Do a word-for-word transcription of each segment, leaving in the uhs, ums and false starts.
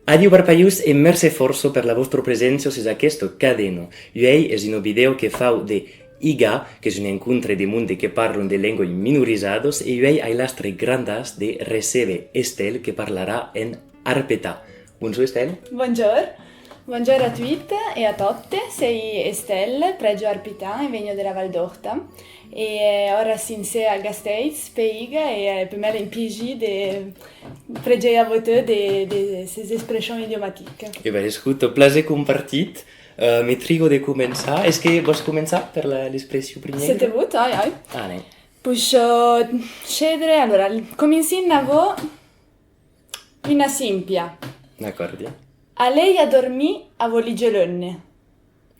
Adiu parpalhons e mercé fòrça per la vòstra preséncia sus aquesta cadena. Uèi es una vidèo que fau de Iga, qu'es un encontre de monde que parlan de lengas minorizadas, e uèi ai l'astre grandàs de recéber Estelle que parlarà en arpetan. Bonjorn Estelle. Bonjorn. Bonjorn a tuit e a totes, sei Estelle, prègio arpitan e vegno de la Val d'Òrta. E, eh, ora sèm a Gasteiz, per Iga, e, eh, per me l'ei un piaser de pregar a votè de, de ses expressions idiomaticas. E ben, escota, plaser compartit. Eh, me triga de començar. Es que vòs començar per la, l'expression primièra? Se te vòls, ai, ai. Allez. Puish, eh, cedre, allora, comencem avó una simpla. D'acòrdi. Alèi a dormir avó li gelonne.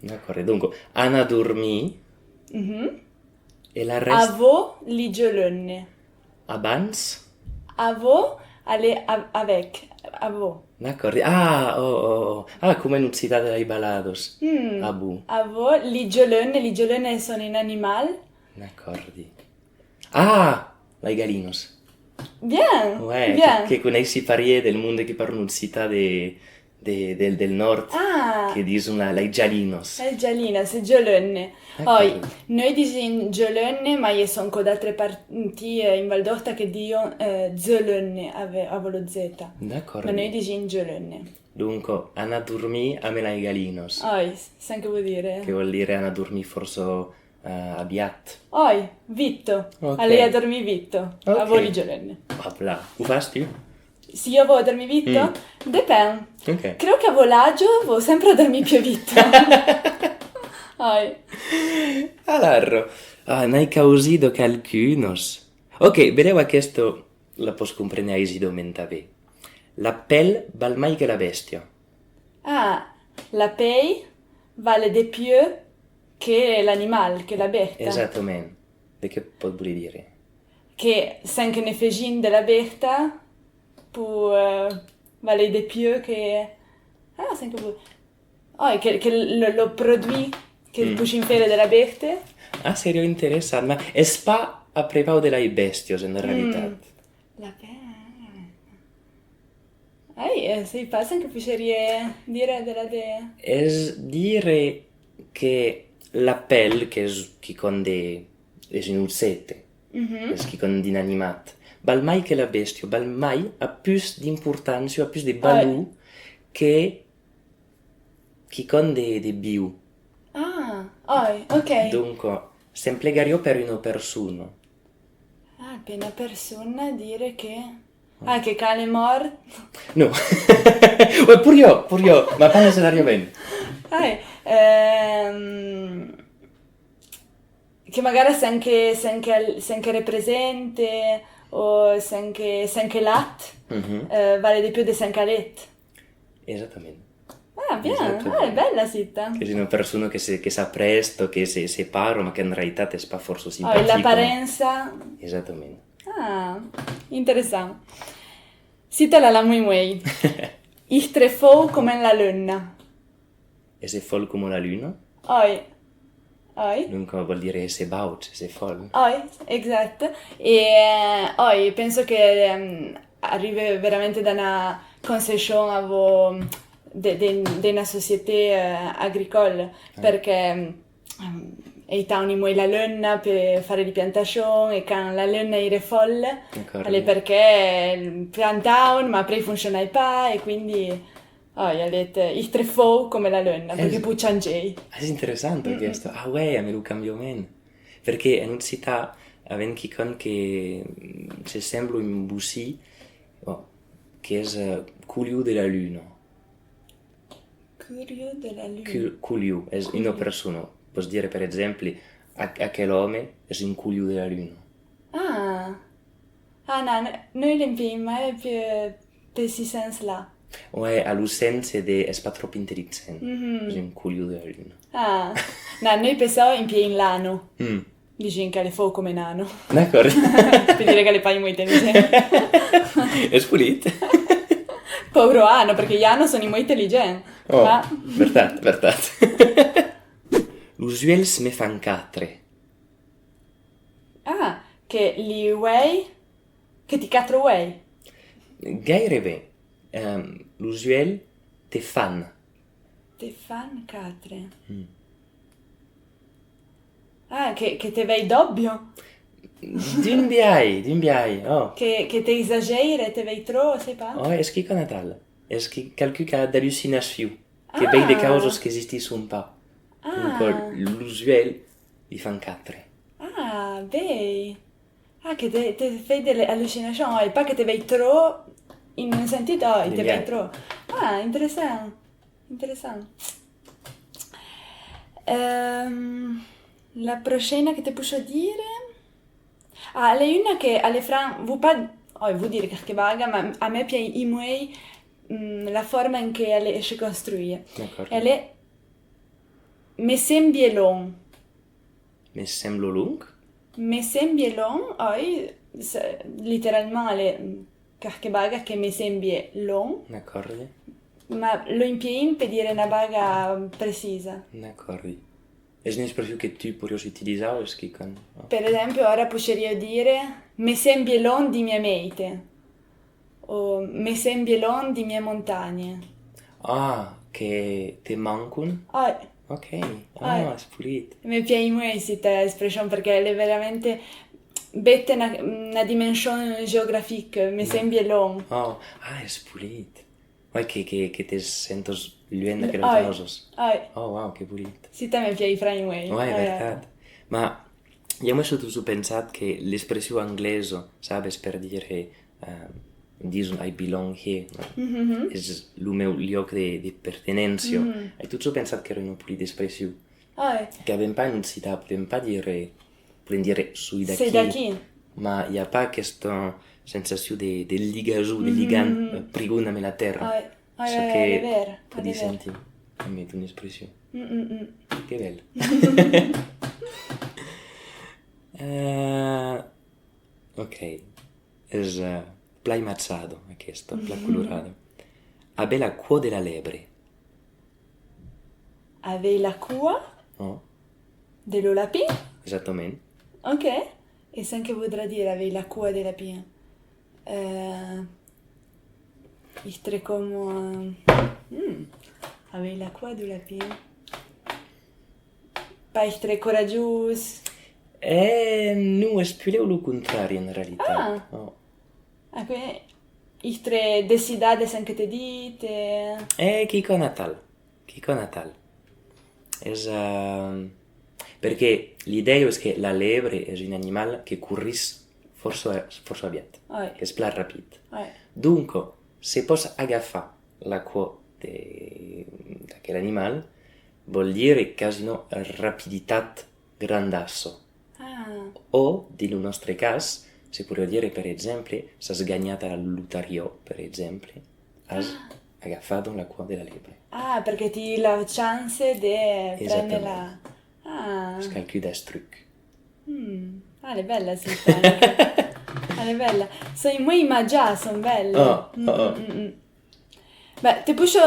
D'acòrdi. Donc, anar dormir. Mhm. E la rèsta? Avó li gelonne. Abans? Avó, alèi, a-, avec, avó. D'acòrdi. Ah, oh, oh, oh. Ah, coma en occitan de las valadas. Mm. Avó. Avó li gelonne, li gelonne son un animal. D'acòrdi. Ah! Las galinas. Bien, ouais, bien. Que, que coneissi parièr del monde que parlan occitan de, de, del, del nòrd, ah, que dison la, las galinas. Las galinas, e gelonne. D'acòrdi. Oi, noi disim gelonne, ma i son cò d'astre parti, eh, en Val d'Òrta que dion, eh, zelonne, avó, avó lo zeta. D'acòrdi. Ma noi disim gelonne. Donc, anar dormir amb las galinas. Oi, cen que vòu dire. Que vòl dire anar dormir fòrça, eh, aviat. Oi, vito. Ok. Alèi a dormir vito. Ok. Avó li gelonne. Hop là. O fas tu? Se ieu vòu a dormir vito? Mm. Depend. Ok. Creo que avó l'atge vòu sempre a dormir più vito. Oi. Alara, ah, n'ai causido qualqunas. Ok, benlèu aquesta la pòs comprene aisidament tanben. La pèl val mai que la bèstia. Ah, la pèl val de pieu que l'animal, que la bèsta. Exactament. De qué pòt voler dire? Que cen que ne fegim de la bèsta pòu, eh, valer de pieu que, ah, cen que vòu, oi, que, que lo, lo produit que, mm, poishim faire de la bèsta. Ah, seriá interessant, ma es pas a prepaus de las bèstias, en realitat. Mm. La pèl. Ai, eh, sai pas cen que poisheriá dire de la de... Es dire que la pèl, qu'es quicòm de, es un objècte, mhm, es quicòm d'inanimat, val mai que la bèstia, val mai, a pus d'importància, a pus de valor, oi, que quicòm de, de viu. Ah, oi, ok. Donc, s'emplegariá per una persona. Ah, per una persona dire que... Ah, que quand l'es mòrt? Non. Ouais, poiriá, poiriá, ma pas necessàriament. Ai, ehm, que magara cen que, cen que, cen que represente, o cen que, cen que l'at, mhm, eh, vale de pieu de cen qu'alet. Exactament. Ah, bien. Exactament. Ah, es bèla cita. Qu'es una persona que se, que s'aprèsta, que se, se para, ma qu'en realitat es pas fòrça simpatica. Oi, l'aparença. Exactament. Ah, interessant. Cita la, la mui mui. Istre fòu coma la luna. Èsser fòl coma la luna. Oi. Oi. Donc, vòl dire èsser bauch, èsser fòl. Oi, exacte. E, eh, oi, penso que, ehm, arribe veramente da una concepcion avó de, de, de una societat, eh, agricòla, ah, perque, ehm, eitavan imoi la luna per fare li plantacion, e quand la luna ire fòl, alè perque plantavan, ma après foncionai pas, e quindi Oi, alet, eh, istre fòu coma la luna, perque pòu changei. Es interessant aquesta. Ah ouais, amb lo cambiament. Perque en occitan avèm quicòm que, mm, se sembla un bocin, bon, qu'es, eh, colhon de la luna. Colhon de la luna. Col-, colhon, es una persona. Pòs dire, per exemple, a-, aquel òme es un colhon de la luna. Ah. Ah, non, no, noi l'emplegam mai per, per si sens là. Ouais, a lo sens de, es pas tròp intelligent. Mhm. Es un colhon de la luna. Ah. Non, noi per çò emplegam l'ano. Mm. Disem qu'al es fòu coma un ano. D'acòrd. Per dire qu'al es pas imoi intelligent. Es polit. Paure ano, perque i ano son imoi intelligents. Oh, vertat, vertat. Los uèlhs me fan quatre. Ah, que li uèlhs, que ti quatre uèlhs. Gaireben. Ehm, los uèlhs te fan. Te fan quatre. Mm. Ah, que, que te vei dòbio. D'un biais, d'un biais, oh. Que, que t'exagère, te vei tròp, sai pas. Oh, es quicòm atal. Es que qualqu'un qu'a d'allucinacion, que vei de causas qu'existisson pas. Ah. Donc, los uèlhs li fan quatre. Ah, bèi. Ah, que te, te fei de l'allucinacion, oi, pas que te vei tròp, en un sentit, oi, te vei tròp. Ah, interessant, interessant. Ehm, la prochaina que te posso dire, ah, a l'é una que a l'é fran, vau pas, oi, vau dire qualque baga, ma a me piai imuei, mm, la forma en que a l'é, se construie. D'acòrd. A l'é, me sembie long. Me semblo long? Me sembie long, oi, se, literalament, a l'é qualque baga que me sembie long. D'acòrdi. Ma lo empiein per dire una baga precisa. D'acòrdi. Es una expression que tu poiriás utilizar o es quicòm? Per exemple, ara poiriá dire, me sembie long di mia meite. O me sembie long di mia montanhe. Ah, que te mancon? Oi. Ok. Ah, es polit. Me piai imuei sita expression perque a l'é veramente, bete na, na dimension geografica, me sembie long. Oh, ah, es polit. Oi, que, que, que te sentas luenh d'aquelas causas. Oi. Oh, wow, que polit. Sita me piai fran imuei. Oi, vertat. Ma, ieu me soi totjorn pensat que l'expression anglesa, sabes, per dire, eh, dison, "I belong here", no? Es lo meu luòc de, de pertenéncia. Ai totjorn pensat qu'èra una polida expression. Qu'avèm pas en occitan, podèm pas dire, podèm dire "soi d'aquí". Soi d'aquí. Ma i a pas aquesta sensacion de, de ligason, de ligam, eh, prigond amb la tèrra. Çò que pòdi sentir amb ton expression. Que bèl. Eh, ok. Es, eh, plan imatjada, aquesta, plan colorada. Aver la coa de la lèbre. Aver la coa de lo lapin? Exactament. Ok. E cen que voudrà dire aver la coa de lapin? Eh, istre coma, mm, aver la coa de lapin. Pas istre coratjós. Eh, non, es pulèu lo contrari, en realitat. Ah! Oh. Aquò, istre decidat de cen que te dit, eh. Eh, quicòm atal. Quicòm atal. Es, eh, perque l'idèia es que la lèbre es un animal que corrís fòrça, fòrça aviat, qu'es plan rapid. Donc, se pòs agafar la coa de, d'aquel animal, vòl dire qu'as una rapiditat grandassa. O, dins lo nòstre cas, se poiriá dire, per exemple, s'as ganhat a la lotariá, per exemple, as agafat la coa de la lèbre. Ah, perque ti la chance de prene la... Ah. Es qualqu'un d'astruc. Mm. Ah, l'é bèla, sì, tanca. Ah, l'é bèla. Son imatjas, son bèlas. Oh, oh, oh. Beh, te posso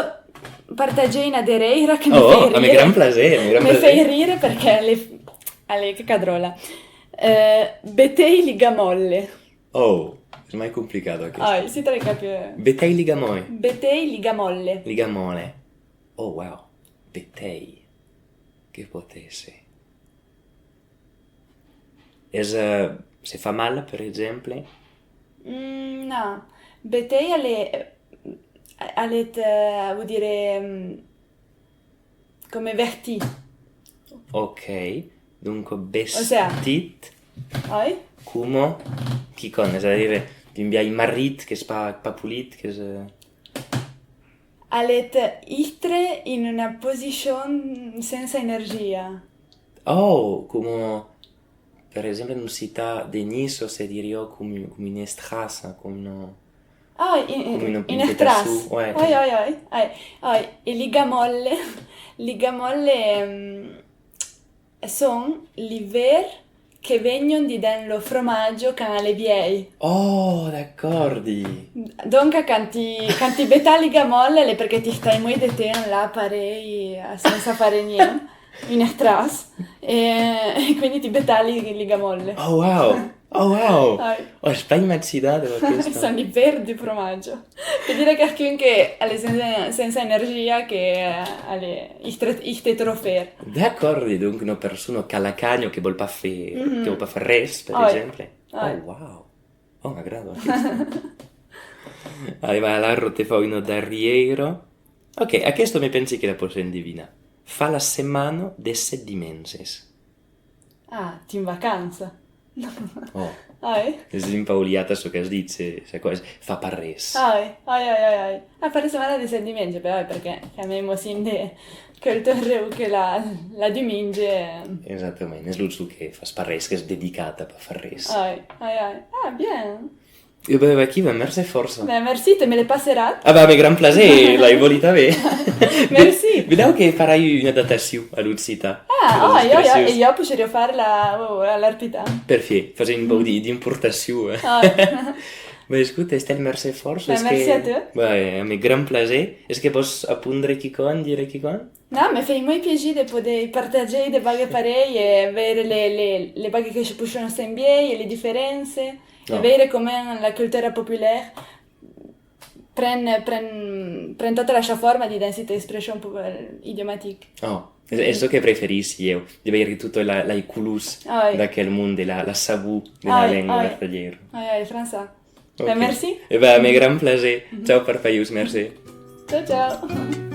partager una de rèira que me fai rire. Oh, amb grand plaser, amb grand plaser. Me fai rire perque a l'é, a l'é quicòm dròla. Eh, betei ligamòlle. Oh, es mai complicat aquesta. Ai, si te le capi. Betei ligamòlle. Betei ligamòlle. Ligamòlle. Oh, wow. Betei. Que pòt èsser? Es, eh, se fa mal, per exemple? Mm, no. Betei a l'é, a l'é, eh, vòu dire, mm, coma vestit. Ok. Donc, vestit coma quicòm, es a dire, d'un biais marrit, qu'es pas, pas polit, qu'es, eh, a l'é istre en una posicion sensa energia. Oh, coma, per exemple, en occitan de Niça se diriá coma, coma un estràs, coma una... Ah, un, un, un estràs. Oi, oi, oi, oi. E ligamòlle, ligamòlle, ehm, son li vèrs que vegnon didens lo fromatge quand a l'é vièlh. Oh, d'acòrdi. Donca, quand ti, quand ti betas ligamòlle, l'é perque ti stai mei de temps là, parelh, sensa far rien, un estràs, e, e quindi ti betas li, ligamòlle. Oh, wow! Oh, wow! Ai. Oh, es pas imaginada aquesta. Son li pèr du fromatge. Que dire qualqu'un que al es sensa, sensa energia, que, eh, al es, i te, i te tròp fèr. D'acòrdi, donc una persona qu'a la canha, que vòl pas fer, que vòl pas fer res, per exemple. Ai. Oh, wow! Oh, m'agrada aquesta. Allez, va, alara te fau una darrièra. Ok, aquesta me pensi que la pòs endevinar. Fa la setmana de sèt dimenges. Ah, t'es en vacança. Oh. Ai. Es un pauc liat a çò qu'as dit, se, se aquò es, fa pas res. Ai, ai, ai, ai, ai. Ah, fa la setmana de sèt dimenges, però, perque quand même aussi de cultura que la, la diumenge. Exactament, es lo jorn que fas pas res, qu'es dedicat a pas far res. Ai, ai, ai. Ah, bien. E ben, vaquí, ben, mercé fòrça. Ben, merci, te me le passeràs. Ah, ben, amb grand plaser, l'ai volit aver. Merci. Vedau que farai una adaptacion a l'occitan. Ah, oh, jo, jo, e jo poissiá far la, oh, a l'arpitan. Perfièch, fasèm un pauc di-, d'importacion, eh. Ah. Ben, escota, Estelle, mercé fòrça. Ben, merci a tu. Ben, amb grand plaser. Es que pòs apondre quicòm, dire quicòm? Non, me fai molt pièger de poder partatjar de vagas parelh e veire le, le, le vagas que se pòsson semblar e le diferéncias. E veire comment la cultura populaire pren, pren, pren tota la sa forma dins cette expression po-, idiomatica. Oh, es, es çò que preferissi, ieu, de veire totas la, las colors d'aquel monde, la, la sabor de la lenga vertadièra. Ai, ai, François. Ok. Ben, merci. E ben, amb grand plaser. Chau, parpalhós, mercé. Chau, chau.